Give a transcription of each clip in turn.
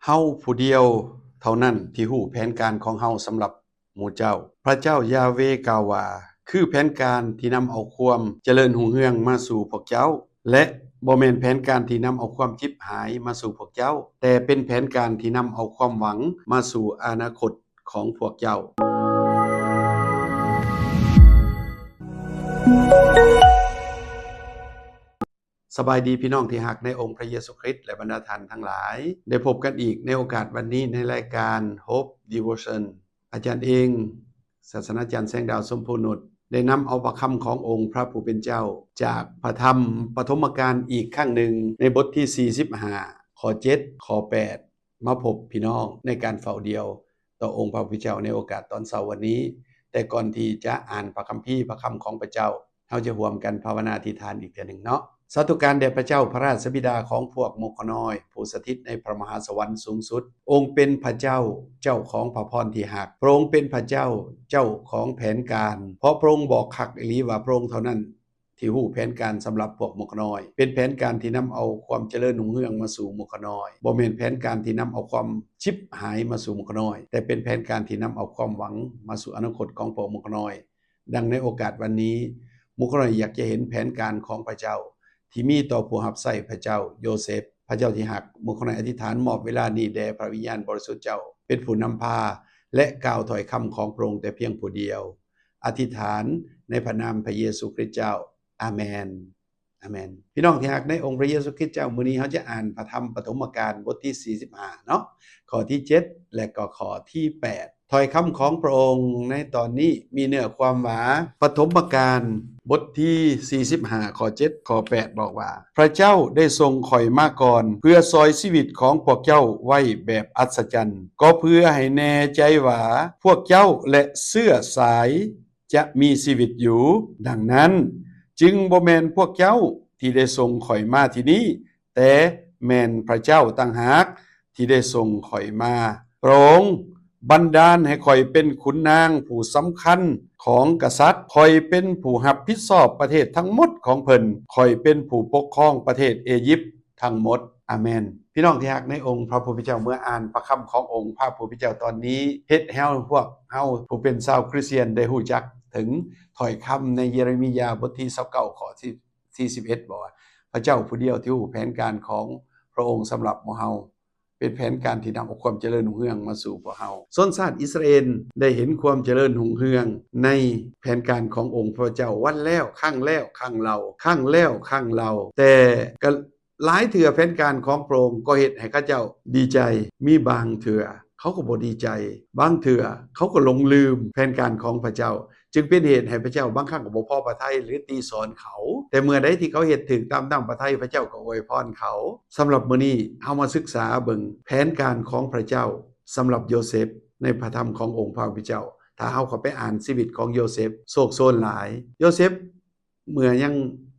ເຮົາຜູ້ດຽວເທົ່ານັ້ນທີ່ຮູ້ແຜນການຂອງເຮົາສຳລັບໝູ່ເຈົ້າ. ພະເຈົ້າຢາເວກ່າວວ່າ, ຄືແຜນການທີ່ນຳເອົາຄວາມຈະເລີນຮຸ່ງເຮືອງມາສູ່ພວກເຈົ້າ, ແລະ ບໍ່ແມ່ນແຜນການທີ່ນຳເອົາຄວາມຈິບຫາຍມາສູ່ພວກເຈົ້າ, ແຕ່ເປັນແຜນການທີ່ນຳເອົາຄວາມຫວັງມາສູ່ອະນາຄົດຂອງພວກເຈົ້າ. ສະບາຍດີພີ່ນ້ອງທີ່ຮັກໃນອົງພະເຢຊູຄຣິດ ແລະ ບັນດາທ່ານທັງຫຼາຍ. ໄດ້ພົບກັນອີກໃນໂອກາດວັນນີ້ໃນລາຍການ Hope Devotion. ອາຈານເອງ ສາສະນາຈານແສງດາວ ຊົມພູນຸດ ໄດ້ນຳເອົາພະຄຳຂອງອົງພະຜູ້ເປັນເຈົ້າ ຈາກພະທຳປະຖົມມະການອີກຄັ້ງໜຶ່ງ ໃນບົດທີສີ່ສິບຫ້າ ຂໍ້ເຈັດ ຂໍ້ແປດ ມາພົບພີ່ນ້ອງໃນການເຝົ້າດ່ຽວຕໍ່ອົງພະຜູ້ເປັນເຈົ້າໃນໂອກາດຕອນເຊົ້າວັນນີ້. ແຕ່ກ່ອນທີ່ຈະອ່ານພະຄຳພີ ພະຄຳຂອງພະເຈົ້າ, ເຮົາຈະຮ່ວມກັນພາວະນາອະທິຖານອີກເທື່ອໜຶ່ງເນາະ. ສາທຸການແດ່ພະເຈົ້າ ພະລາຊະບິດາຂອງພວກໝູ່ຂ້ານ້ອຍ ຜູ້ສະຖິດໃນພະມະຫາສະຫວັນສູງສຸດ. ອົງເປັນພະເຈົ້າ, ເຈົ້າຂອງພະພອນທີ່ຮັກ. ພະອົງເປັນພະເຈົ້າ, ເຈົ້າຂອງແຜນການ. ເພາະພະອົງບອກຄັກອີ່ຫຼີວ່າພະອົງເທົ່ານັ້ນ ທີ່ຮູ້ແຜນການສຳລັບພວກໝູ່ຂ້ານ້ອຍ, ເປັນແຜນການທີ່ນຳເອົາຄວາມຈະເລີນຮຸ່ງເຮືອງມາສູ່ໝູ່ຂ້ານ້ອຍ, ບໍ່ແມ່ນແຜນການທີ່ນຳເອົາຄວາມຈິບຫາຍມາສູ່ໝູ່ຂ້ານ້ອຍ, ແຕ່ເປັນແຜນການທີ່ນຳເອົາຄວາມຫວັງມາສູ່ອະນາຄົດຂອງພວກໝູ່ຂ້ານ້ອຍ. ດັ່ງໃນໂອກາດວັນນີ້, ໝູ່ຂ້ານ້ອຍຢາກຈະເຫັນແຜນການຂອງພະເຈົ້າ ທີ່ມີຕໍ່ຜູ້ຮັບໃຊ້ພະເຈົ້າ ໂຢເຊັບ. ພະເຈົ້າທີ່ຮັກ, ໝູ່ຂ້ານ້ອຍອະທິຖານມອບເວລານີ້ແດ່ພະວິນຍານບໍລິສຸດເຈົ້າ ເປັນຜູ້ນຳພາ ແລະ ກ່າວຖ້ອຍຄຳຂອງພະອົງແຕ່ພຽງຜູ້ດຽວ. ອະທິຖານໃນພະນາມພະເຢຊູຄຣິດເຈົ້າ. ອາເມນ. ອາເມນ. ພີ່ນ້ອງທີ່ຮັກໃນອົງພະເຢຊູຄຣິດເຈົ້າ, ມື້ນີ້ເຮົາຈະອ່ານພະທຳປະຖົມມະການບົດທີສີ່ສິບຫ້າເນາະ, ຂໍ້ທີເຈັດ ແລະ ກໍຂໍ້ທີແປດ. ຖ້ອຍຄຳຂອງພະອົງໃນຕອນນີ້ມີເນື້ອຄວາມວ່າ, ປະຖົມມະການບົດທີສີ່ສິບຫ້າ ຂໍ້ເຈັດ ຂໍ້ແປດ ບອກວ່າ, ພະເຈົ້າໄດ້ສົ່ງຂ້ອຍມາກ່ອນ ເພື່ອຊ່ອຍຊີວິດຂອງພວກເຈົ້າໄວ້ແບບອັດສະຈັນ, ກໍເພື່ອໃຫ້ແນ່ໃຈວ່າພວກເຈົ້າ ແລະ ເຊື້ອສາຍ ຈະມີຊີວິດຢູ່. ດັ່ງນັ້ນ, ຈຶ່ງບໍ່ແມ່ນພວກເຈົ້າທີ່ໄດ້ສົ່ງຂ້ອຍມາທີ່ນີ້, ແຕ່ແມ່ນພະເຈົ້າຕ່າງຫາກທີ່ໄດ້ສົ່ງຂ້ອຍມາ. ພະອົງບັນດານໃຫ້ຂ້ອຍເປັນຂຸນນາງຜູ້ສຳຄັນຂອງກະສັດ. ຂ້ອຍເປັນຜູ້ຮັບຜິດຊອບປະເທດທັງໝົດຂອງເພິ່ນ. ຂ້ອຍເປັນຜູ້ປົກຄອງປະເທດເອຢິບ ທັງໝົດ. ອາເມນ. ພີ່ນ້ອງທີ່ຮັກໃນອົງພະຜູ້ເປັນເຈົ້າ, ເມື່ອອ່ານພະຄຳຂອງອົງພະຜູ້ເປັນເຈົ້າຕອນນີ້, ເຮັດໃຫ້ເຮົາ, ພວກເຮົາຜູ້ເປັນຊາວຄຣິສຕຽນໄດ້ຮູ້ຈັກເຖິງຖ້ອຍຄຳໃນເຢເຣມີຍາບົດທີຊາວເກົ້າ ຂໍ້ທີສີ່ສິບເອັດ ບອກວ່າ, ພະເຈົ້າຜູ້ດຽວທີ່ຮູ້ແຜນການຂອງພະອົງສຳລັບໝູ່ເຮົາ, ເປັນແຜນການທີ່ນຳເອົາຄວາມຈະເລີນຮຸ່ງເຮືອງມາສູ່ພວກເຮົາ. ຊົນຊາດອິດສະຣາເອນໄດ້ເຫັນຄວາມຈະເລີນຮຸ່ງເຮືອງໃນແຜນການຂອງອົງພະເຈົ້າ ວັນແລ້ວຄັ້ງແລ້ວຄັ້ງເລົ່າ, ຄັ້ງແລ້ວຄັ້ງເລົ່າ, ແຕ່ກໍ ຫຼາຍເທື່ອແຜນການຂອງພະອົງກໍເຮັດໃຫ້ເຂົາເຈົ້າດີໃຈ, ມີບາງເທື່ອເຂົາກໍບໍ່ດີໃຈ, ບາງເທື່ອເຂົາກໍຫຼົງລືມແຜນການຂອງພະເຈົ້າ, ຈຶ່ງເປັນເຫດໃຫ້ພະເຈົ້າບາງຄັ້ງກໍບໍ່ພໍພະໄທ ຫຼື ຕີສອນເຂົາ. ແຕ່ເມື່ອໃດທີ່ເຂົາເຮັດຖືກຕາມນ້ຳພະໄທ, ພະເຈົ້າກໍອວຍພອນເຂົາ. ສຳລັບມື້ນີ້ເຮົາມາສຶກສາເບິ່ງແຜນການຂອງພະເຈົ້າສຳລັບໂຢເຊັບໃນພະທຳຂອງອົງພະຜູ້ເປັນເຈົ້າ. ຖ້າເຮົາເຂົ້າໄປອ່ານຊີວິດຂອງໂຢເຊັບ, ໂຊກໂຊນຫຼາຍ. ໂຢເຊັບ ເມື່ອຍັງ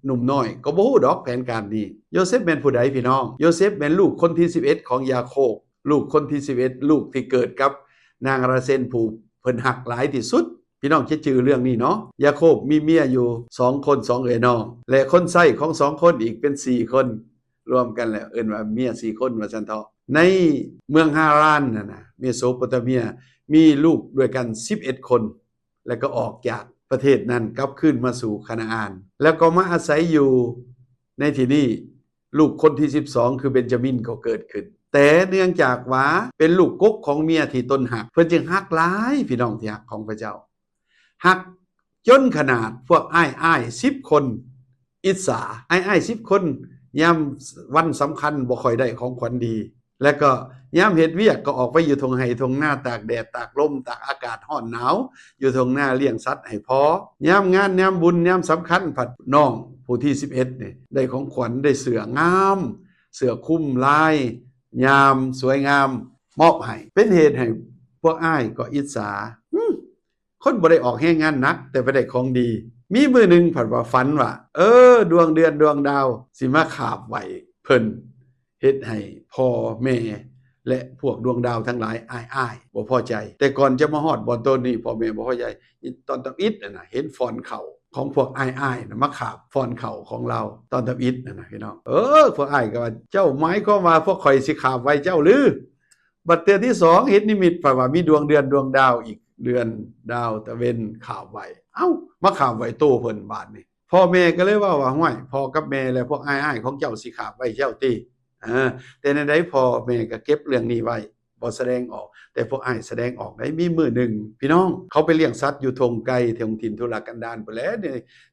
ໜຸ່ມນ້ອຍກໍບໍ່ຮູ້ດອກແຜນການນີ້. ໂຢເຊັບແມ່ນຜູ້ໃດພີ່ນ້ອງ? ໂຢເຊັບແມ່ນລູກຄົນທີສິບເອັດຂອງຢາໂຄບ, ລູກຄົນທີສິບເອັດ, ລູກທີ່ເກີດກັບນາງລາເຊນຜູ້ເພິ່ນຮັກຫຼາຍທີ່ສຸດ. ພີ່ນ້ອງຈະຈື່ເລື່ອງນີ້ເນາະ. ຢາໂຄບມີເມຍຢູ່ສອງຄົນ, ສອງເອື້ອຍນ້ອງ, ແລະ ຄົນໃຊ້ຂອງສອງຄົນອີກເປັນສີ່ຄົນ, ລວມກັນແລ້ວເອີ້ນວ່າເມຍສີ່ຄົນວ່າຊັ້ນເຖາະ. ໃນເມືອງຮາຣານນັ້ນນະ, ເມໂສໂປຕາເມຍ, ມີລູກດ້ວຍກັນສິບເອັດຄົນ. ແລະກໍອອກຈາກປະເທດນັ້ນກັບຄືນມາສູ່ຄານາອານ, ແລ້ວກໍມາອາໄສຢູ່ໃນທີ່ນີ້. ລູກຄົນທີສິບສອງ ຄືເບັນຈາມິນກໍເກີດຂຶ້ນ, ແຕ່ເນື່ອງຈາກວ່າເປັນລູກກົກຂອງເມຍທີ່ຕົນຮັກ, ເພິ່ນຈຶ່ງຮັກຫຼາຍ, ພີ່ນ້ອງທີ່ຮັກຂອງພະເຈົ້າ, ຮັກຈົນຂະໜາດພວກອ້າຍໆສິບຄົນ ອິດສາ. ອ້າຍໆສິບຄົນ ຍາມວັນສຳຄັນບໍ່ຄ່ອຍໄດ້ຂອງຂວັນດີ, ແລ້ວກໍຍາມເຮັດວຽກກໍອອກໄປຢູ່ທົ່ງໄຮ່ທົ່ງນາ, ຕາກແດດຕາກລົມ, ຕາກອາກາດຮ້ອນໜາວ, ຢູ່ທົ່ງນາລ້ຽງສັດໃຫ້ພໍ. ຍາມງານ, ຍາມບຸນ, ຍາມສຳຄັນ, ພັດນ້ອງຜູ້ທີສິບເອັດນີ້ ໄດ້ຂອງຂວັນ, ໄດ້ເສື້ອງາມ, ເສື້ອຄຸມລາຍຍາມສວຍງາມມອບໃຫ້, ເປັນເຫດໃຫ້ພວກອ້າຍກໍອິດສາ. ອືມ ຄົນບໍ່ໄດ້ອອກແຮງງານໜັກ ແຕ່ໄປໄດ້ຂອງດີ. ມີມື້ໜຶ່ງພັດວ່າຝັນວ່າ, ເອີ, ດວງເດືອນດວງດາວຊິມາຂາບໄຫວ້ເພິ່ນ, ເຮັດໃຫ້ພໍ່ແມ່ ແລະ ພວກດວງດາວທັງຫຼາຍອາຍໆ ບໍ່ພໍໃຈ. ແຕ່ກ່ອນຈະມາຮອດບ່ອນໂຕນີ້, ພໍ່ແມ່ບໍ່ພໍໃຈ. ຕອນທຳອິດຫັ້ນນະ, ເຫັນຟອນເຂົ້າຂອງພວກອ້າຍໆນະ ມາຂາບຟອນເຂົ້າຂອງລາວ, ຕອນທຳອິດຫັ້ນນະ ພີ່ນ້ອງ. ເອີ, ພວກອ້າຍກໍວ່າ, ເຈົ້າໝາຍຄວາມວ່າພວກຂ້ອຍຊິຂາບໄຫວ້ເຈົ້າຫຼື? ບັດເທື່ອທີສອງເຫັນນິມິດ ເພິ່ນວ່າມີດວງເດືອນດວງດາວອີກ ເດືອນ ດາວ ຕາເວັນ ຄາບໄວ້. ເອົ້າ ມາຄາບໄວ້ໂຕເພິ່ນບາດນີ້. ພໍ່ແມ່ກໍເລີຍເວົ້າວ່າ ຫ້ວຍ ພໍ່ກັບແມ່ ແລະ ພວກອ້າຍໆຂອງເຈົ້າຊິຄາບໄວ້ເຈົ້າຕິ? ເອີ ແຕ່ແນວໃດພໍ່ແມ່ກໍເກັບເລື່ອງນີ້ໄວ້ ບໍ່ສະແດງອອກ, ແຕ່ພວກອ້າຍສະແດງອອກໄດ້. ມີມື້ໜຶ່ງ ພີ່ນ້ອງເຂົາໄປລ້ຽງສັດຢູ່ທົ່ງໄກ ທົ່ງຖິ່ນທຸລະກັນດານພຸ້ນແຫຼະ ໃນ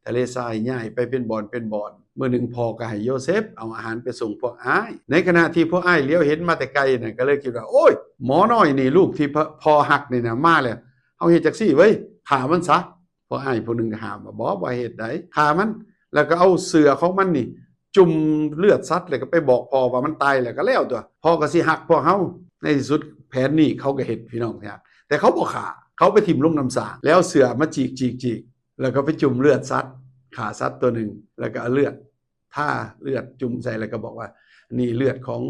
ທະເລຊາຍ ຍ້າຍໄປເປັນບ່ອນເປັນບ່ອນ. ມື້ໜຶ່ງພໍ່ກໍໃຫ້ໂຢເຊັບເອົາອາຫານໄປສົ່ງພວກອ້າຍ. ໃນຂະນະທີ່ພວກອ້າຍຫຼຽວເຫັນມາແຕ່ໄກນັ້ນ ກໍເລີຍຄິດວ່າ ໂອ້ຍ ໝໍນ້ອຍນີ້ ລູກທີ່ ພ- ພໍ່ຮັກນີ້ນະ ມາແລ້ວ. ເຮົາເຮັດຈັ່ງຊີ້ເວີຍ ຂ້າມັນຊະ. ພວກອ້າຍຜູ້ໜຶ່ງຫ້າມວ່າ ບໍ່ ບໍ່ເຮັດໃດ ຂ້າມັນ. ແລ້ວກໍເອົາເສື້ອຂອງມັນນີ້ຈຸ່ມເລືອດສັດ ແລ້ວກໍໄປບອກພໍ່ວ່າມັນຕາຍແລ້ວກໍແລ້ວຕົວະ ພໍ່ກໍຊິຮັກພວກເຮົາ. ໃນທີ່ສຸດແຜນນີ້ເຂົາກໍເຮັດ ພີ່ນ້ອງທີ່ຮັກ ແຕ່ເຂົາບໍ່ຂ້າ ເຂົາໄປຖິ້ມລົງນ້ຳສາງ ແລ້ວເອົາເສື້ອມາຈີກໆໆ ແລ້ວກໍໄປຈຸ່ມເລືອດສັດ ຂ້າສັດຕົວໜຶ່ງ ແລ້ວກໍເອົາເລືອດ ທາເລືອດຈຸ່ມໃສ່ ແລ້ວກໍບອກວ່າ ນີ້ເລືອດຂອງ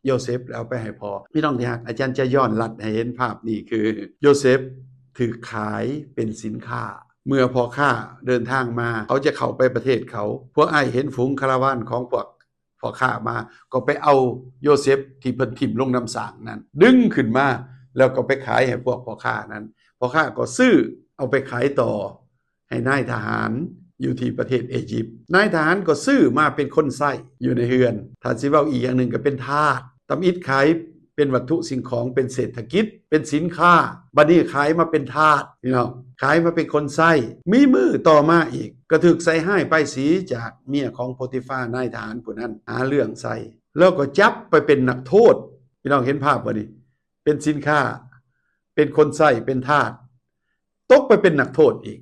ໂຢເຊັບ ແລ້ວເອົາໄປໃຫ້ພໍ່. ພີ່ນ້ອງທີ່ຮັກ ອາຈານຈະຍ້ອນລັດໃຫ້ເຫັນພາບນີ້ ຄືໂຢເຊັບຖືກຂາຍເປັນສິນຄ້າ. ເມື່ອພໍ່ຄ້າເດີນທາງມາ ເຂົາຈະເຂົ້າໄປປະເທດເຂົາ. ພວກອ້າຍເຫັນຝູງຄາລາວານຂອງພວກພໍ່ຄ້າມາ ກໍໄປເອົາໂຢເຊັບທີ່ເພິ່ນຖິ້ມລົງນ້ຳສາງນັ້ນ ດຶງຂຶ້ນມາ ແລ້ວກໍໄປຂາຍໃຫ້ພວກພໍ່ຄ້ານັ້ນ. ພໍ່ຄ້າກໍຊື້ເອົາໄປຂາຍຕໍ່ ໃຫ້ນາຍທະຫານຢູ່ທີ່ປະເທດເອຢິບ. ນາຍທະຫານກໍຊື້ມາເປັນຄົນໃຊ້ຢູ່ໃນເຮືອນ. ຖ້າຊິເວົ້າອີກຢ່າງໜຶ່ງກໍເປັນທາດ. ທຳອິດຂາຍເປັນວັດຖຸສິ່ງຂອງ ເປັນເສດຖະກິດ ເປັນສິນຄ້າ. ບັດນີ້ຂາຍມາເປັນທາດ ພີ່ນ້ອງ ຂາຍມາເປັນຄົນໃຊ້. ມີມື້ຕໍ່ມາອີກ ກໍຖືກໃສ່ຮ້າຍປ້າຍສີຈາກເມຍຂອງໂປຕິຟາ ນາຍທະຫານຜູ້ນັ້ນ ຫາເລື່ອງໃສ່ ແລ້ວກໍຈັບໄປເປັນນັກໂທດ. ພີ່ນ້ອງເຫັນພາບບໍ່ນີ້? ເປັນສິນຄ້າ ເປັນຄົນໃຊ້ ເປັນທາດ ຕົກໄປເປັນນັກໂທດອີກ.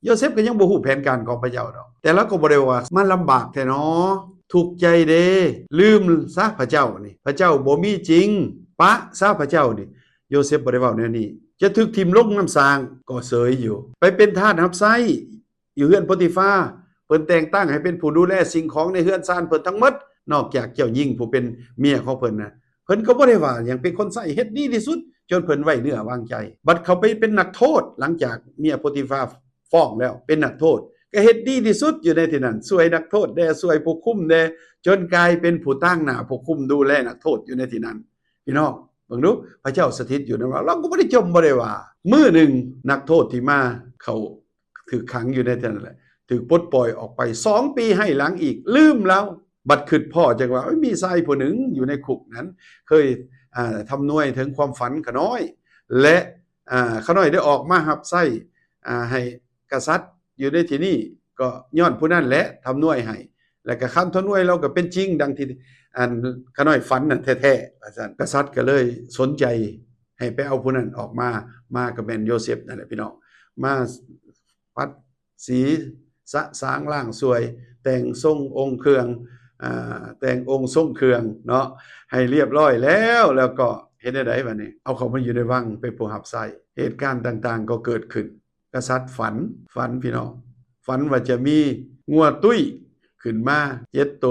ໂຢເຊັບກໍຍັງບໍ່ຮູ້ແຜນການຂອງພະເຈົ້າດອກ ແຕ່ລາວກໍບໍ່ໄດ້ວ່າ ມາລຳບາກແທ້ໜໍ ທຸກໃຈເດ້ ລືມຊະພະເຈົ້ານີ້ ພະເຈົ້າບໍ່ມີຈິງ ປະຊະພະເຈົ້ານີ້. ໂຢເຊັບບໍ່ໄດ້ເວົ້າແນວນີ້. ຈະຖືກຖິ້ມລົງນ້ຳສາງກໍເສີຍຢູ່ ໄປເປັນທາດຮັບໃຊ້ ຢູ່ເຮືອນໂປຕິຟາ ເພິ່ນແຕ່ງຕັ້ງໃຫ້ເປັນຜູ້ດູແລສິ່ງຂອງໃນເຮືອນຊານເພິ່ນທັງໝົດ ນອກຈາກເຈົ້າຍິງຜູ້ເປັນເມຍຂອງເພິ່ນນະ. ເພິ່ນກໍບໍ່ໄດ້ວ່າຫຍັງ ເປັນຄົນໃຊ້ ເຮັດດີທີ່ສຸດ ຈົນເພິ່ນໄວ້ເນື້ອວາງໃຈ. ບັດເຂົາໄປເປັນນັກໂທດ ຫຼັງຈາກເມຍໂປຕິຟາຟ້ອງແລ້ວ ເປັນນັກໂທດ ກໍເຮັດດີທີ່ສຸດຢູ່ໃນທີ່ນັ້ນ ຊ່ວຍນັກໂທດແດ່ ຊ່ວຍຜູ້ຄຸມແດ່ ຈົນກາຍເປັນຜູ້ຕາງໜ້າຜູ້ຄຸມ ດູແລນັກໂທດຢູ່ໃນທີ່ນັ້ນ. ພີ່ນ້ອງເບິ່ງດູ ພະເຈົ້າສະຖິດຢູ່ນຳລາວ ລາວກໍບໍ່ໄດ້ຈົ່ມບໍ່ໄດ້ວ່າ. ມື້ໜຶ່ງ ນັກໂທດທີ່ມາເຂົ້າ ຖືກຂັງຢູ່ໃນນັ້ນແຫຼະ ຖືກປົດປ່ອຍອອກໄປ ສອງປີໃຫ້ຫຼັງອີກ ລືມລາວ. ບັດຄິດພໍ້ຈັ່ງວ່າ ໂອ້ຍ ມີຊາຍຜູ້ໜຶ່ງຢູ່ໃນຄຸກນັ້ນ ເຄີຍ ອ່າ ທຳນວຍເຖິງຄວາມຝັນຂະນ້ອຍ ແລະ ອ່າ ຂະນ້ອຍໄດ້ອອກມາຮັບໃຊ້ ອ່າ ໃຫ້ກະສັດຢູ່ໃນທີ່ນີ້ ກໍຍ້ອນຜູ້ນັ້ນແຫຼະທຳນວຍໃຫ້ ແລະ ກະຄຳທຳນວຍລາວກໍເປັນຈິງ ດັ່ງທີ່ ອັນ ຂະນ້ອຍຝັນນັ້ນແທ້ໆ ວ່າຊັ້ນ. ກະສັດກໍເລີຍສົນໃຈໃຫ້ໄປເອົາຜູ້ນັ້ນອອກມາ ມາກໍແມ່ນໂຢເຊັບນັ້ນແຫຼະ ພີ່ນ້ອງ ມາປັດ ສີສະສາງລ້າງສ່ວຍ ແຕ່ງຊົງອົງເຄື່ອງ ອ່າ ແຕ່ງອົງຊົງເຄື່ອງເນາະ ໃຫ້ລຽບຮ້ອຍແລ້ວ ແລ້ວກໍເຮັດແນວໃດບັດນີ້? ເອົາເຂົ້າມາຢູ່ໃນວັງເປັນຜູ້ຮັບໃຊ້. ເຫດການຕ່າງໆກໍເກີດຂຶ້ນ. ກະສັດຝັນ, ຝັນພີ່ນ້ອງ, ຝັນວ່າຈະມີງົວຕຸ້ຍຂຶ້ນມາເຈັດໂຕ,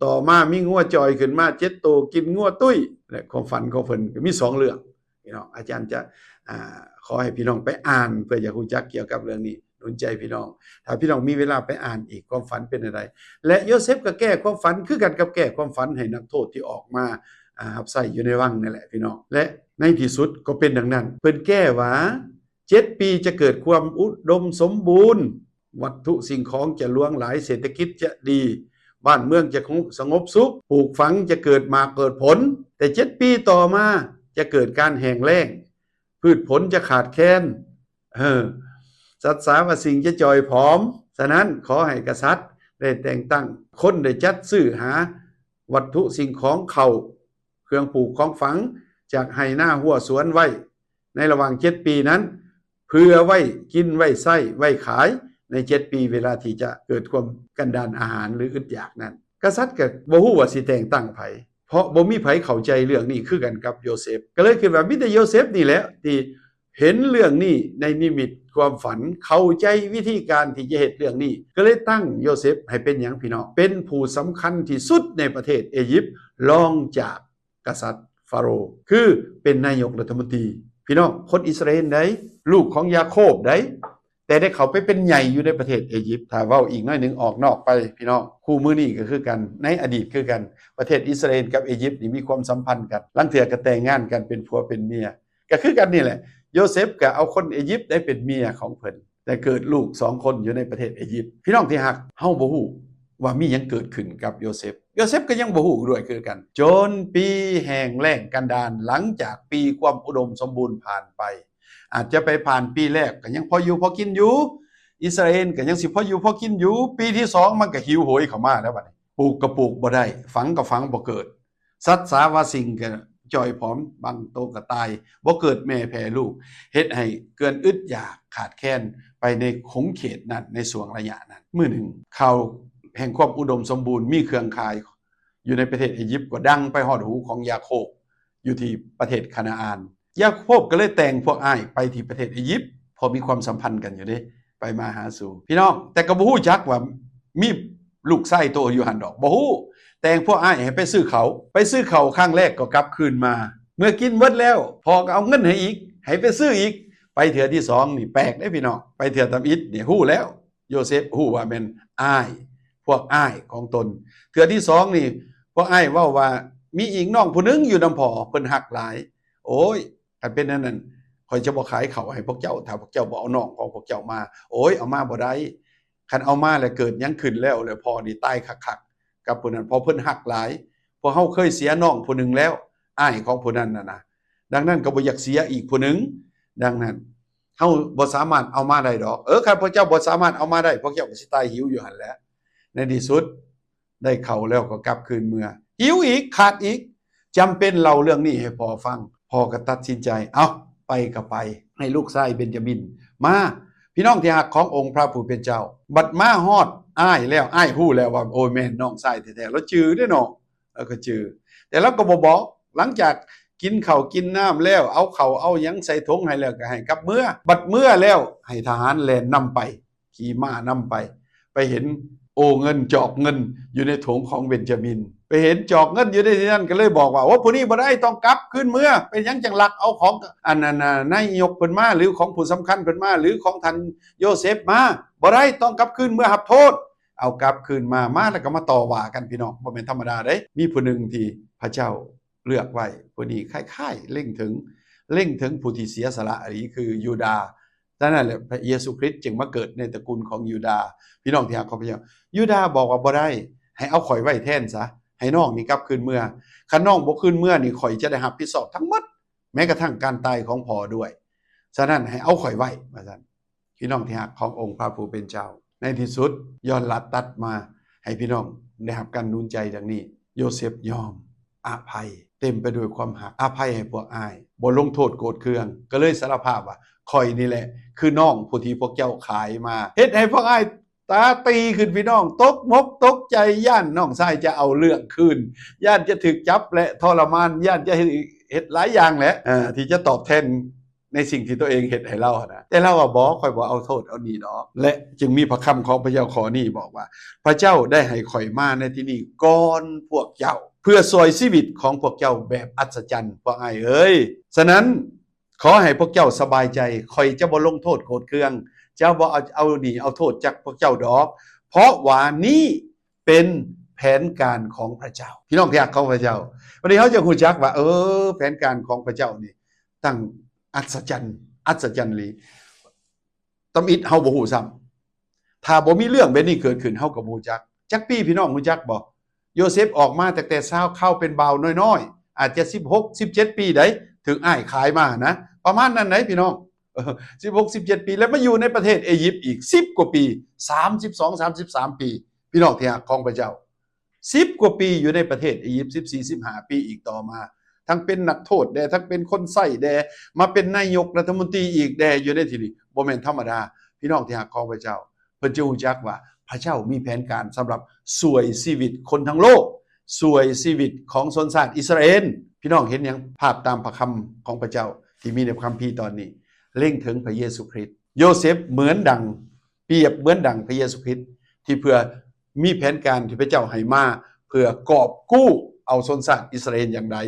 ຕໍ່ມາມີງົວຈ່ອຍຂຶ້ນມາເຈັດໂຕ ກິນງົວຕຸ້ຍ. ແລະ ຄວາມຝັນຂອງເພິ່ນກໍມີສອງເລື່ອງ. ພີ່ນ້ອງ ອາຈານຈະ ອ່າ ຂໍໃຫ້ພີ່ນ້ອງໄປອ່ານ ເພື່ອຢາກຮູ້ຈັກກ່ຽວກັບເລື່ອງນີ້ ໜູນໃຈພີ່ນ້ອງ. ຖ້າພີ່ນ້ອງມີເວລາໄປອ່ານອີກ ຄວາມຝັນເປັນແນວໃດ ແລະ ໂຢເຊັບກໍແກ້ຄວາມຝັນຄືກັນກັບແກ້ຄວາມຝັນໃຫ້ນັກໂທດທີ່ອອກມາ ອ່າ ຮັບໃຊ້ຢູ່ໃນວັງນັ້ນແຫຼະ ພີ່ນ້ອງ. ແລະ ໃນທີ່ສຸດກໍເປັນດັ່ງນັ້ນ. ເພິ່ນແກ້ວ່າ ເຈັດປີຈະເກີດຄວາມອຸດົມສົມບູນ, ວັດຖຸສິ່ງຂອງຈະຫຼວງຫຼາຍ, ເສດຖະກິດຈະດີ, ບ້ານເມືອງຈະສະຫງົບສຸກ, ປູກຝັງຈະເກີດໝາກເກີດຜົນ. ແຕ່ເຈັດປີຕໍ່ມາຈະເກີດການແຫ້ງແລ້ງ, ພືດຜົນຈະຂາດແຄນ, ເອີ ສັດສາວະສິ່ງຈະຈ່ອຍຜອມ. ສະນັ້ນ ຂໍໃຫ້ກະສັດໄດ້ແຕ່ງຕັ້ງຄົນ ໄດ້ຈັດຊື້ຫາວັດຖຸສິ່ງຂອງເຂົ້າ ເຄື່ອງປູກຂອງຝັງ ຈາກໄຮ່ນາຮົ້ວສວນໄວ້ ໃນລະຫວ່າງເຈັດປີນັ້ນ ເພື່ອໄວ້ກິນໄວ້ໃຊ້ໄວ້ຂາຍໃນເຈັດປີ ເວລາທີ່ຈະເກີດຄວາມກັນດານອາຫານ ຫຼື ອຶດຢາກນັ້ນ. ກະສັດກໍບໍ່ຮູ້ວ່າຊິແຕ່ງຕັ້ງໃຜ ເພາະບໍ່ມີໃຜເຂົ້າໃຈເລື່ອງນີ້ຄືກັນກັບໂຢເຊັບ. ກໍເລີຍຄິດວ່າມີແຕ່ໂຢເຊັບນີ້ແຫຼະທີ່ເຫັນເລື່ອງນີ້ໃນນິມິດຄວາມຝັນ ເຂົ້າໃຈວິທີການທີ່ຈະເຮັດເລື່ອງນີ້ ກໍເລີຍຕັ້ງໂຢເຊັບໃຫ້ເປັນຫຍັງ ພີ່ນ້ອງ? ເປັນຜູ້ສຳຄັນທີ່ສຸດໃນປະເທດເອຢິບ ລອງຈາກ ກະສັດຟາໂຣ ຄືເປັນນາຍົກລັດຖະມົນຕີ. ພີ່ນ້ອງ ຄົນອິດສະຣາເອນໃດ໋ ລູກຂອງຢາໂຄບໃດ໋ ຕ່ໄດ້ເຂົ້າໄປເປັນໃຫຍ່ຢູ່ໃນປະເທດເອຢິບ. ຖ້າເວົ້າອີກໜ້ອຍໜຶ່ງອອກນອກໄປ ພີ່ນ້ອງ, ຄູ່ມື້ນີ້ກໍຄືກັນ, ໃນອະດີດຄືກັນ, ປະເທດອິດສະຣາເອນກັບເອຢິບນີ້ມີຄວາມສຳພັນກັນ, ລາງເທື່ອກໍແຕ່ງງານກັນເປັນຜົວເປັນເມຍ ກໍຄືກັນນີ້ແຫຼະ. ໂຢເຊັບກໍເອົາຄົນເອຢິບໄດ້ເປັນເມຍຂອງເພິ່ນ, ແຕ່ເກີດລູກສອງຄົນຢູ່ໃນປະເທດເອຢິບ. ພີ່ນ້ອງທີ່ຮັກ, ເຮົາບໍ່ຮູ້ວ່າມີຫຍັງເກີດຂຶ້ນກັບໂຢເຊັບ. ໂຢເຊັບກໍຍັງບໍ່ຮູ້ດ້ວຍຄືກັນ. ຈົນປີແຫ້ງແລ້ງກັນດານ, ຫຼັງຈາກປີຄວາມອຸດົມສົມບູນຜ່ານໄປ, ອາດຈະໄປຜ່ານປີແລກກໍຍັງພໍຢູ່ພໍກິນຢູ່, ອິດສະຣາເອນກໍຍັງຊິພໍຢູ່ພໍກິນຢູ່. ປີທີສອງມັນກໍຫິວໂຫຍເຂົ້າມາແລ້ວ. ບັດນີ້ ປູກກໍປູກບໍ່ໄດ້, ຝັງກໍຝັງບໍ່ເກີດ, ສັດສາວາສິ່ງກໍຈ່ອຍຜອມ, ບາງໂຕກໍຕາຍ, ບໍ່ເກີດແມ່ແຜ່ລູກ, ເຮັດໃຫ້ເກີດອຶດຢາກຂາດແຄນໄປໃນຂົງເຂດນັ້ນ, ໃນຊ່ວງໄລຍະນັ້ນ. ມື້ໜຶ່ງ ຂ່າວແຫ່ງຄວາມອຸດົມສົມບູນ, ມີເຄື່ອງຂາຍຢູ່ໃນປະເທດເອຢິບ ກໍດັງໄປຮອດຫູຂອງຢາໂຄບ ຢູ່ທີ່ປະເທດຄານາອານ. ຢາໂຄບກໍເລີຍແຕ່ງພວກອ້າຍໄປທີ່ປະເທດເອຢິບ, ເພາະມີຄວາມສຳພັນກັນຢູ່ເດ້, ໄປມາຫາສູ່ ພີ່ນ້ອງ. ແຕ່ກໍບໍ່ຮູ້ຈັກວ່າມີລູກຊາຍໂຕຢູ່ຫັ້ນດອກ, ບໍ່ຮູ້. ແຕ່ງພວກອ້າຍໃຫ້ໄປຊື້ເຂົ້າ, ໄປຊື້ເຂົ້າຄັ້ງແລກກໍກັບຄືນມາ, ເມື່ອກິນເບິດແລ້ວ ພໍ່ກໍເອົາເງິນໃຫ້ອີກ, ໃຫ້ໄປຊື້ອີກ. ໄປເທື່ອທີສອງນີ້ແປກເດ້ ພີ່ນ້ອງ, ໄປເທື່ອທຳອິດນີ້ຮູ້ແລ້ວ. ໂຢເຊັບຮູ້ວ່າແມ່ນອ້າຍ, ພວກອ້າຍຂອງຕົນ. ເທື່ອທີສອງນີ້ ພວກອ້າຍເວົ້າວ່າ ມີອີກນ້ອງຜູ້ໜຶ່ງຢູ່ນຳພໍ່, ເພິ່ນຮັກຫຼາຍ. ໂອ້ຍ, ຄັນເປັນແນວນັ້ນ ຂ້ອຍຈະບໍ່ຂາຍເຂົ້າໃຫ້ພວກເຈົ້າ, ຖ້າພວກເຈົ້າບໍ່ເອົານ້ອງຂອງພວກເຈົ້າມາ. ໂອ້ຍ, ເອົາມາບໍ່ໄດ້. ຄັນເອົາມາແລ້ວເກີດຫຍັງຂຶ້ນແລ້ວ, ແລ້ວພໍ່ນີ້ຕາຍຄັກໆກັບຜູ້ນັ້ນ, ເພາະເພິ່ນຮັກຫຼາຍ. ພວກເຮົາເຄີຍເສຍນ້ອງຜູ້ໜຶ່ງແລ້ວ, ອ້າຍຂອງຜູ້ນັ້ນນະນະ. ດັ່ງນັ້ນກໍບໍ່ຢາກເສຍອີກຜູ້ໜຶ່ງ. ດັ່ງນັ້ນ ເຮົາບໍ່ສາມາດເອົາມາໄດ້ດອກ. ເອີ ຄັນພວກເຈົ້າບໍ່ສາມາດເອົາມາໄດ້, ພວກເຈົ້າກໍຊິຕາຍຫິວຢູ່ຫັ້ນແຫຼະ. ໃນທີ່ສຸດ ໄດ້ເຂົ້າແລ້ວກໍກັບຄືນເມືອ, ຫິວອີກ, ຂາດອີກ. ຈຳເປັນເລົ່າເລື່ອງນີ້ໃຫ້ພໍ່ຟັງ. ພໍ່ກໍຕັດສິນໃຈ, ເອົ້າ, ໄປກໍໄປ, ໃຫ້ລູກຊາຍເບັນຈາມິນມາ. ພີ່ນ້ອງທີ່ຮັກຂອງອົງພະຜູ້ເປັນເຈົ້າ, ບັດມາຮອດອ້າຍແລ້ວ, ອ້າຍຮູ້ແລ້ວວ່າ, ໂອ້ຍ, ແມ່ນນ້ອງຊາຍແທ້ໆ, ລາວຈື່ເດ້ເນາະ. ລາວກໍຈື່, ແຕ່ລາວກໍບໍ່ບອກ. ຫຼັງຈາກກິນເຂົ້າກິນນ້ຳແລ້ວ, ເອົາເຂົ້າເອົາຫຍັງໃສ່ຖົງໃຫ້ແລ້ວ, ກໍໃຫ້ກັບເມືອ. ບັດເມືອແລ້ວ, ໃຫ້ທະຫານແລ່ນນຳໄປ, ຂີ່ມ້ານຳໄປ, ໄປເຫັນໂອເງິນ, ຈອກເງິນຢູ່ໃນຖົງຂອງເບັນຈາມິນ, ໄປເຫັນຈອກເງິນຢູ່ໃນທີ່ນັ້ນ, ກໍເລີຍບອກວ່າ, ໂອ້, ຜູ້ນີ້ບໍ່ໄດ້, ຕ້ອງກັບຄືນເມືອ. ເປັນຫຍັງຈັ່ງລັກເອົາຂອງ ອັນນັ້ນນະ, ນາຍົກເພິ່ນມາ, ຫຼື ຂອງຜູ້ສຳຄັນເພິ່ນມາ, ຫຼື ຂອງທ່ານໂຢເຊັບມາ? ບໍ່ໄດ້, ຕ້ອງກັບຄືນເມືອຮັບໂທດ. ເອົາກັບຄືນມາ, ມາແລ້ວກໍມາຕໍ່ວ່າກັນ, ພີ່ນ້ອງ, ບໍ່ແມ່ນທຳມະດາເດ້. ມີຜູ້ໜຶ່ງທີ່ພະເຈົ້າເລືອກໄວ້, ຜູ້ນີ້ຄ້າຍໆເລັງເຖິງ, ເລັງເຖິງຜູ້ທີ່ເສຍສະຫຼະອີ່ຫຼີ ຄືຢູດາ. ສະນັ້ນແຫຼະ ພະເຢຊູຄຣິດຈຶ່ງມາເກີດໃນຕະກຸນຂອງຢູດາ. ພີ່ນ້ອງທີ່ຮັກຂອງພະເຈົ້າ, ຢູດາບອກວ່າ, ບໍ່ໄດ້, ໃຫ້ເອົາຂ້ອຍໄວ້ແທນຊະ, ໃຫ້ນ້ອງນີ້ກັບຄືນເມືອ. ຄັນນ້ອງບໍ່ຄືນເມືອນີ້, ຂ້ອຍຈະໄດ້ຮັບຜິດຊອບທັງໝົດ, ແມ້ກະທັ່ງການຕາຍຂອງພໍ່ດ້ວຍ. ສະນັ້ນໃຫ້ເອົາຂ້ອຍໄວ້, ວ່າຊັ້ນ. ພີ່ນ້ອງທີ່ຮັກຂອງອົງພະຜູ້ເປັນເຈົ້າ, ໃນທີ່ສຸດ ຍ້ອນລັດຕັດມາໃຫ້ພີ່ນ້ອງໄດ້ຮັບການໜູນໃຈດັ່ງນີ້, ໂຢເຊັບຍອມອະໄພ, ເຕັມໄປດ້ວຍຄວາມຮັກ, ອະໄພໃຫ້ພວກອ້າຍ, ບໍ່ລົງໂທດໂກດເຄືອງ, ກໍເລີຍສາລະພາບວ່າ, ຂ້ອຍນີ້ແຫຼະຄືນ້ອງຜູ້ທີ່ພວກເຈົ້າຂາຍມາ. ເຮັດໃຫ້ພວກອ້າຍຕາຕີຂຶ້ນ, ພີ່ນ້ອງ, ຕົກມົກຕົກໃຈ, ຢ້ານນ້ອງຊາຍຈະເອົາເລື່ອງຄືນ, ຢ້ານຈະຖືກຈັບ ແລະ ທໍລະມານ, ຢ້ານຈະເຮັດ, ເຮັດຫຼາຍຢ່າງແຫຼະ, ເອີ, ທີ່ຈະຕອບແທນ ໃນສິ່ງທີ່ຕົວເອງເຮັດໃຫ້ລາວຫັ້ນນະ. ແຕ່ລາວວ່າ, ບໍ່, ຂ້ອຍບໍ່ເອົາໂທດເອົານີ້ດອກ. ແລະ ຈຶ່ງມີພະຄຳຂອງພະເຈົ້າຂໍ້ນີ້ບອກວ່າ, ພະເຈົ້າໄດ້ໃຫ້ຂ້ອຍມາໃນທີ່ນີ້ກ່ອນພວກເຈົ້າ, ເພື່ອຊ່ວຍຊີວິດຂອງພວກເຈົ້າແບບອັດສະຈັນ. ພວກອ້າຍເອີຍ, ສະນັ້ນ ຂໍໃຫ້ພວກເຈົ້າສະບາຍໃຈ, ຂ້ອຍຈະບໍ່ລົງໂທດໂກດເຄືອງ, ຈະບໍ່ເອົາ, ເອົາໜີເອົາໂທດຈາກພວກເຈົ້າດອກ, ເພາະວ່ານີ້ເປັນແຜນການຂອງພະເຈົ້າ. ພີ່ນ້ອງທີ່ຮັກຂອງພະເຈົ້າ, ວັນນີ້ເຮົາຈະຮູ້ຈັກວ່າ, ເອີ, ແຜນການຂອງພະເຈົ້ານີ້ ຕັ້ງອັດສະຈັນ, ອັດສະຈັນອີ່ຫຼີ. ຕຳອິດເຮົາບໍ່ຮູ້ຊ້ຳ. ຖ້າບໍ່ມີເລື່ອງແບບນີ້ເກີດຂຶ້ນ, ເຮົາກໍບໍ່ຮູ້ຈັກ. ຈັກປີ ພີ່ນ້ອງຮູ້ຈັກບໍ່? ໂຢເຊັບອອກມາຕັ້ງແຕ່ຊາວ, ຄາວເປັນບ່າວນ້ອຍໆ, ອາດຈະສິບຫົກ ສິບເຈັດປີໃດ໋, ຖືກອ້າຍຂາຍມານະ, ປະມານນັ້ນໃດ໋ ພີ່ນ້ອງ. ເອີ, ສິບຫົກ ສິບເຈັດປີ, ແລ້ວມາຢູ່ໃນປະເທດເອຢິບອີກສິບກວ່າປີ, ສາມສິບສອງ ສາມສິບສາມປີ, ພີ່ນ້ອງທີ່ຮັກຂອງພະເຈົ້າ. ສິບກວ່າປີຢູ່ໃນປະເທດອີຢິບ, ສິບສີ່ ສິບຫ້າປີອີກຕໍ່ມາ, ທັງເປັນນັກໂທດແດ່, ທັງເປັນຄົນໃຊ້ແດ່, ມາເປັນນາຍົກລັດຖະມົນຕີອີກແດ່ ຢູ່ໃນທີ່ນີ້, ບໍ່ແມ່ນທຳມະດາ. ພີ່ນ້ອງທີ່ຮັກຂອງພະເຈົ້າ, ເພິ່ນຈະຮູ້ຈັກວ່າພະເຈົ້າມີແຜນການສຳລັບຊ່ວຍຊີວິດຄົນທັງໂລກ, ຊ່ວຍຊີວິດຂອງຊົນຊາດອິດສະຣາເອນ. ພີ່ນ້ອງເຫັນຫຍັງ? ພາບຕາມພະຄຳຂອງພະເຈົ້າທີ່ມີໃນພະຄຳພີຕອນນີ້, ເລັງເຖິງພະເຢຊູຄຣິດ. ໂຢເຊັບເໝືອນດັ່ງ ປຽບເໝືອນດັ່ງພະເຢຊູຄຣິດ ທີ່ເພື່ອມີແຜນການທີ່ພະເຈົ້າໃຫ້ມາ ເພື່ອກອບກູ້ເອົາຊົນຊາດອິດສະຣາເອນຢ່າງໃດ,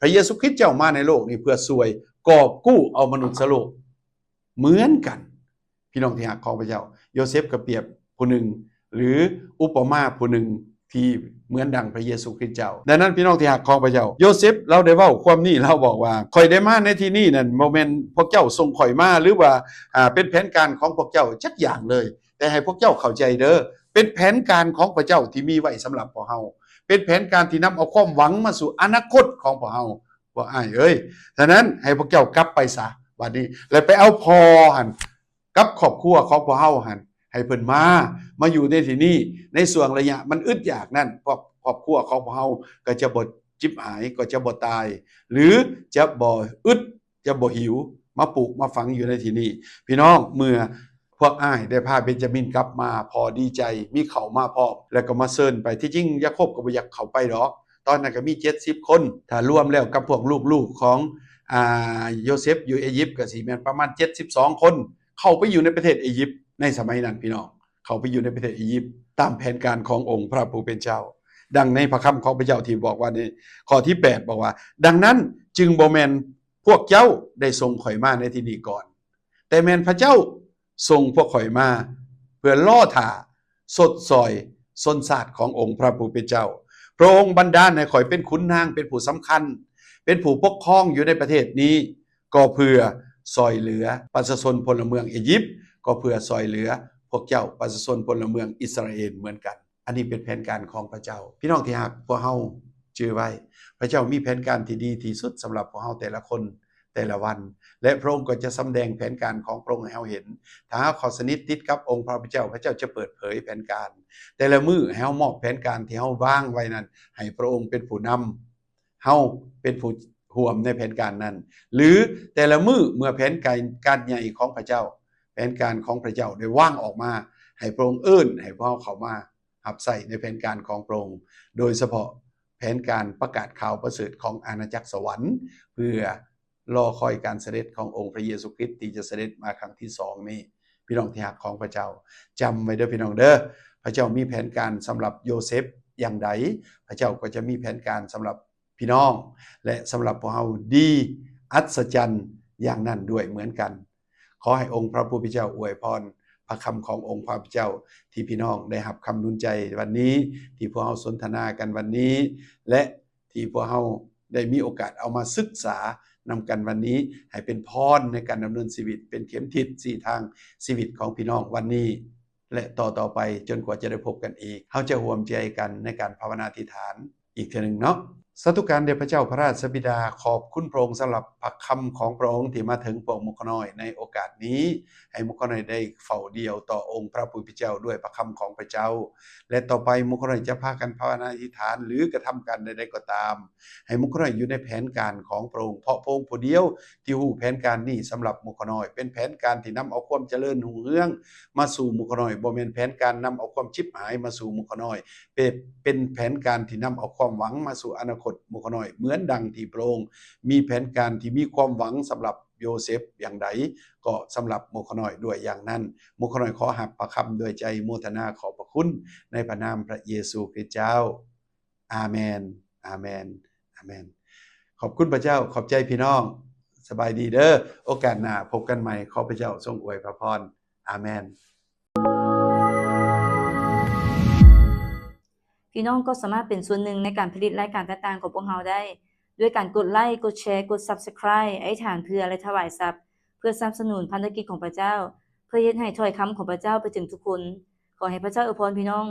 ພະເຢຊູຄຣິດເຈົ້າມາໃນໂລກນີ້ເພື່ອຊ່ວຍກອບກູ້ເອົາມະນຸດສະໂລກເໝືອນກັນ. ພີ່ນ້ອງທີ່ຮັກຂອງພະເຈົ້າ, ໂຢເຊັບກໍປຽບຜູ້ໜຶ່ງ ຫຼື ອຸປະມາຜູ້ໜຶ່ງທີ່ເໝືອນດັ່ງພະເຢຊູຄຣິດເຈົ້າ. ດັ່ງນັ້ນ ພີ່ນ້ອງທີ່ຮັກຂອງພະເຈົ້າ, ໂຢເຊັບລາວໄດ້ເວົ້າຄວາມນີ້, ລາວບອກວ່າ ຂ້ອຍໄດ້ມາໃນທີ່ນີ້ນັ້ນ ບໍ່ແມ່ນພວກເຈົ້າສົ່ງຂ້ອຍມາ ຫຼືວ່າ ອ່າ ເປັນແຜນການຂອງພວກເຈົ້າຈັກຢ່າງເລີຍ, ແຕ່ໃຫ້ພວກເຈົ້າເຂົ້າໃຈເດີ້, ເປັນແຜນການຂອງພະເຈົ້າທີ່ມີໄວ້ສຳລັບພວກເຮົາ, ເປັນແຜນການທີ່ນຳເອົາຄວາມຫວັງມາສູ່ອະນາຄົດຂອງພວກເຮົາ ພວກອ້າຍເອີຍ. ສະນັ້ນ ໃຫ້ພວກເຈົ້າກັບໄປຊະ ບັດນີ້ ແລະ ໄປເອົາພໍ່ຫັ້ນ ກັບຄອບຄົວຂອງພວກເຮົາຫັ້ນ ໃຫ້ເພິ່ນມາ ມາຢູ່ໃນທີ່ນີ້ ໃນຊ່ວງໄລຍະມັນອຶດຢາກນັ້ນ ພວກຄອບຄົວຂອງພວກເຮົາກໍຈະບໍ່ຈິບຫາຍ ກໍຈະບໍ່ຕາຍ ຫຼື ຈະບໍ່ອຶດ ຈະບໍ່ຫິວ ມາປູກມາຝັງຢູ່ໃນທີ່ນີ້. ພີ່ນ້ອງ, ເມື່ອພວກອ້າຍໄດ້ພາເບັນຈາມິນກັບມາ, ພໍ່ດີໃຈ ມີເຂົ້າມາພ້ອມ ແລ້ວກໍມາເຊີນໄປ. ທີ່ຈິງ ຢາໂຄບກໍບໍ່ຢາກເຂົ້າໄປດອກ, ຕອນນັ້ນກໍມີເຈັດສິບຄົນ, ຖ້າລວມແລ້ວກັບພວກລູກໆຂອງ ອ່າ ໂຢເຊັບຢູ່ເອຢິບ ກໍຊິແມ່ນປະມານເຈັດສິບສອງຄົນ ເຂົ້າໄປຢູ່ໃນປະເທດເອຢິບໃນສະໄໝນັ້ນ ພີ່ນ້ອງ, ເຂົ້າໄປຢູ່ໃນປະເທດເອຢິບ ຕາມແຜນການຂອງອົງພະຜູ້ເປັນເຈົ້າ. ດັ່ງໃນພະຄຳຂອງພະເຈົ້າທີ່ບອກວ່າໃນຂໍ້ທີແປດ ບອກວ່າ, ດັ່ງນັ້ນຈຶ່ງບໍ່ແມ່ນພວກເຈົ້າໄດ້ສົ່ງຂ້ອຍມາໃນທີ່ນີ້ກ່ອນ, ແຕ່ແມ່ນພະເຈົ້າສົ່ງພວກຂ້ອຍມາ ເພື່ອລໍຖ້າຊົດຊ່ອຍຊົນຊາດຂອງອົງພະຜູ້ເປັນເຈົ້າ. ພະອົງບັນດານໃຫ້ຂ້ອຍເປັນຂຸນນາງ, ເປັນຜູ້ສຳຄັນ, ເປັນຜູ້ປົກຄອງຢູ່ໃນປະເທດນີ້ ກໍເພື່ອຊ່ອຍເຫຼືອປະຊາຊົນພົນລະເມືອງເອຢິບ, ກໍເພື່ອຊ່ອຍເຫຼືອພວກເຈົ້າປະຊາຊົນພົນລະເມືອງອິດສະຣາເອນເໝືອນກັນ. ອັນນີ້ເປັນແຜນການຂອງພະເຈົ້າ. ພີ່ນ້ອງທີ່ຮັກ, ພວກເຮົາຈື່ໄວ້, ພະເຈົ້າມີແຜນການທີ່ດີທີ່ສຸດສຳລັບພວກເຮົາແຕ່ລະຄົນ ແຕ່ລະວັນ ແລະ ພະອົງກໍຈະສຳແດງແຜນການຂອງພະອົງໃຫ້ເຮົາເຫັນ. ຖ້າເຮົາເຂົ້າສະໜິດຕິດກັບອົງພະເຈົ້າ, ພະເຈົ້າຈະເປີດເຜີຍແຜນການແຕ່ລະມື້ໃຫ້ເຮົາ, ມອບແຜນການທີ່ເຮົາວາງໄວ້ນັ້ນໃຫ້ພະອົງເປັນຜູ້ນຳ, ເຮົາເປັນຜູ້ຮ່ວມໃນແຜນການນັ້ນ ຫຼື ແຕ່ລະມື້ເມື່ອແຜນການໃຫຍ່ຂອງພະເຈົ້າ, ແຜນການຂອງພະເຈົ້າໄດ້ວາງອອກມາ, ໃຫ້ພະອົງເອີ້ນໃຫ້ພວກເຮົາເຂົ້າມາຮັບໃຊ້ໃນແຜນການຂອງພະອົງ, ໂດຍສະເພາະແຜນການປະກາດຂ່າວປະເສີດຂອງອານາຈັກສະຫວັນ ເພື່ອ ລໍຄອຍການສະເດັດຂອງອົງພະເຢຊູຄຣິດທີ່ຈະສະເດັດມາຄັ້ງທີສອງນີ້. ພີ່ນ້ອງທີ່ຮັກຂອງພະເຈົ້າ, ຈຳໄວ້ເດີ້ ພີ່ນ້ອງເດີ້, ພະເຈົ້າມີແຜນການສຳລັບໂຢເຊັບຢ່າງໃດ, ພະເຈົ້າກໍຈະມີແຜນການສຳລັບພີ່ນ້ອງ ແລະ ສຳລັບພວກເຮົາດີອັດສະຈັນຢ່າງນັ້ນດ້ວຍເໝືອນກັນ. ຂໍໃຫ້ອົງພະຜູ້ເປັນເຈົ້າອວຍພອນພະຄຳຂອງອົງພະເຈົ້າ ທີ່ພີ່ນ້ອງໄດ້ຮັບຄຳໜູນໃຈວັນນີ້, ທີ່ພວກເຮົາສົນທະນາກັນວັນນີ້ ແລະ ທີ່ພວກເຮົາໄດ້ມີໂອກາດເອົາມາສຶກສານຳກັນວັນນີ້ ໃຫ້ເປັນພອນໃນການດຳເນີນຊີວິດ, ເປັນເຂັມທິດຊີ້ທາງຊີວິດຂອງພີ່ນ້ອງວັນນີ້ ແລະ ຕໍ່ໆໄປ ຈົນກວ່າຈະໄດ້ພົບກັນອີກ. ເຮົາຈະຮ່ວມໃຈກັນໃນການພາວະນາອະທິຖານອີກເທື່ອໜຶ່ງເນາະ. ສາທຸການແດ່ພະເຈົ້າພະລາຊະບິດາ, ຂອບຄຸນພະອົງສຳລັບພະຄຳຂອງພະອົງທີ່ມາເຖິງພວກໝູ່ຂ້ານ້ອຍໃນໂອກາດນີ້. ໃຫ້ໝູ່ຂ້ານ້ອຍໄດ້ເຝົ້າດ່ຽວຕໍ່ອົງພະຜູ້ເປັນເຈົ້າດ້ວຍພະຄຳຂອງພະເຈົ້າ ແລະ ຕໍ່ໄປໝູ່ຂ້ານ້ອຍຈະພາກັນພາວະນາອະທິຖານ ຫຼື ກະທຳການໃດໆກໍຕາມ, ໃຫ້ໝູ່ຂ້ານ້ອຍຢູ່ໃນແຜນການຂອງພະອົງ, ເພາະພະອົງຜູ້ດຽວທີ່ຮູ້ແຜນການນີ້ສຳລັບໝູ່ຂ້ານ້ອຍ, ເປັນແຜນການທີ່ນຳເອົາຄວາມຈະເລີນຮຸ່ງເຮືອງມາສູ່ໝູ່ຂ້ານ້ອຍ, ບໍ່ແມ່ນແຜນການນຳເອົາຄວາມຈິບຫາຍມາສູ່ໝູ່ຂ້ານ້ອຍ, ເປັນ ເປັນແຜນການທີ່ນຳເອົາຄວາມຫວັງມາສູ່ອະນາຄົດໝູ່ຂ້ານ້ອຍ, ເໝືອນດັ່ງທີ່ພະອົງມີແຜນການທີ່ມີຄວາມຫວັງສຳລັບ ໂຢເຊັບຢ່າງໃດ ກໍສຳລັບໝູ່ຂ້ານ້ອຍດ້ວຍຢ່າງນັ້ນ. ໝູ່ຂ້ານ້ອຍຂໍຮັບພະຄຳດ້ວຍໃຈໂມທະນາຂອບພະຄຸນ ໃນພະນາມພະເຢຊູຄຣິດເຈົ້າ. ອາເມນ, ອາເມນ, ອາເມນ. ຂອບຄຸນພະເຈົ້າ, ຂອບໃຈພີ່ນ້ອງ. ສະບາຍດີເດີ້. ໂອກາດໜ້າພົບກັນໃໝ່. ຂໍພະເຈົ້າຊົງອວຍພະພອນ. ອາເມນ. ພີ່ນ້ອງກໍສາມາດເປັນສ່ວນໜຶ່ງໃນການຜະລິດລາຍການຕ່າງໆຂອງພວກເຮົາໄດ້ ດ້ວຍການກົດໄລ, ກົດແຊ, ກົດ Subscribe, ອະທິຖານເພື່ອ ແລະ ຖວາຍຊັບ ເພື່ອສະໜັບສະໜູນພັນທະກິດຂອງພະເຈົ້າ, ເພື່ອເຮັດໃຫ້ຖ້ອຍຄຳຂອງພະເຈົ້າໄປເຖິງທຸກຄົນ. ຂໍໃຫ້ພະເຈົ້າອວຍພອນພີ່ນ້ອງ.